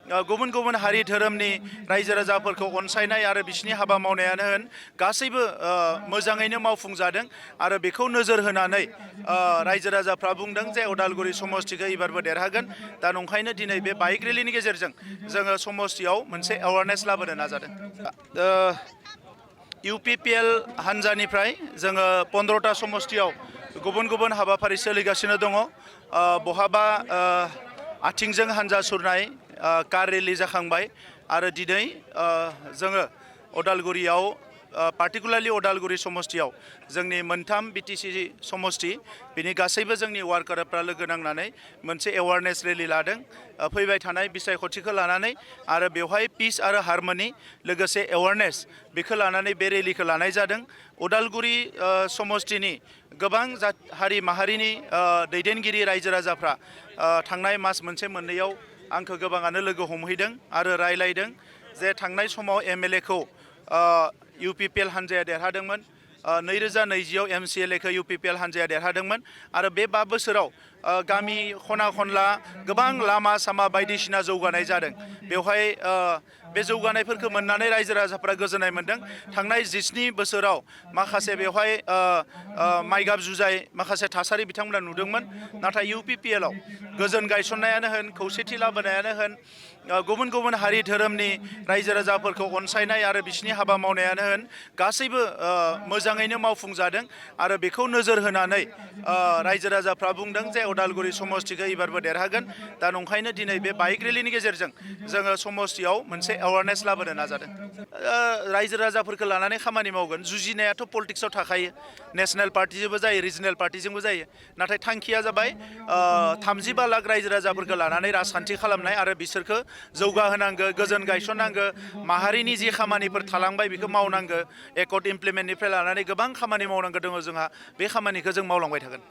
गुबुन गुबुन हारि धोरोमनि रायजो राजाफोरखौ अनसायनाय आरो बिसिनि हाबा मावनायानो होन गासैबो मोजाङैनो मावफुंजादों आरो बेखौ नोजोर होनानै रायजो राजाफ्रा बुंदों जे उदालगुरि समस्तिखौ एबारबो देरहागोन दा नंखायनो दिनै बे बाइक रेलिनि गेजेरजों जोङो समस्तियाव मोनसे एवारनेस लाबोनो नाजादों। UPPL हान्जानिफ्राय जोङो 15टा समस्तियाव गुबुन गुबुन हाबाफारि सोलिगासिनो दङ। बहाबा आथिंजों हान्जा सुरनाय कार रेलि जाखांबाय आरो दिनै जोङो उदालगुरियाव पार्टिकुलारलि उदालगुरि समस्तियाव जोंनि मोनथाम BTC समस्ति बिनि गासैबो जोंनि वार्कारफ्रा लोगो नांनानै मोनसे एवारनेस रेलि लादों फैबाय थानाय बिसायख'थिखौ लानानै आरो बेवहाय पिस आरो हारमनि लोगोसे एवारनेस बेखौ लानानै बे रेलिखौ लानाय जादों। उदालगुरि समस्तिनि गोबां हारि माहारिनि दैदेनगिरि रायजो राजाफ्रा थांनाय मास मोनसे मोननैयाव आंखौ गोबाङानो लोगो हमहैदों आरो रायलायदों जे थांनाय समाव MLA खौ UPPL हान्जाया देरहादोंमोन। 2020आव MCLA खौ UPPL हान्जाया देरहादोंमोन आरो बे 5 बोसोराव गामि खना खनला गोबां लामा सामा बायदिसिना जौगानाय जादों। बेवहाय बे जौगानायफोरखौ मोननानै रायजो राजाफ्रा गोजोननाय मोनदों। थांनाय 17 बोसोराव माखासे बेवहाय माइगाब जुजाय माखासे थासारि बिथांमोना नुदोंमोन। नाथाय UPPL आव गोजोन गायसननायानो होन खौसेथि लाबोनायानो होन गुबुन गुबुन हारि धोरोमनि रायजो राजाफोरखौ अनसायनाय आरो बिसिनि हाबा मावनायानो होन गासैबो मोजाङैनो मावफुंजादों आरो बेखौ नोजोर होनानै रायजो राजाफ्रा बुंदों जे उदालगुरि समस्तिखौ एबारबो देरहागोन दा नंखायनो दिनै बे बाइक रेलिनि गेजेरजों जोङो समस्तियाव मोनसे एवारनेस लाबोनो नाजादों। रायजो राजाफोरखौ लानानै खामानि मावगोन जुजिनायाथ' पलिटिक्सआव थाखायो नेशनेल पार्टिजोंबो जायो रिजनेल पार्टिजोंबो जायो नाथाय थांखिया जाबाय 35 लाख रायजो राजाफोरखौ लानानै राजखान्थि खालामनाय आरो बिसोरखौ जौगाहोनांगौ गोजोन गायसननांगौ माहारिनि जि खामानिफोर थालांबाय बेखौ मावनांगौ एकर्ड इमप्लिमेन्टनिफ्राय लानानै गोबां खामानि मावनांगौ दङ जोंहा बे खामानिखौ जों मावलांबाय थागोन।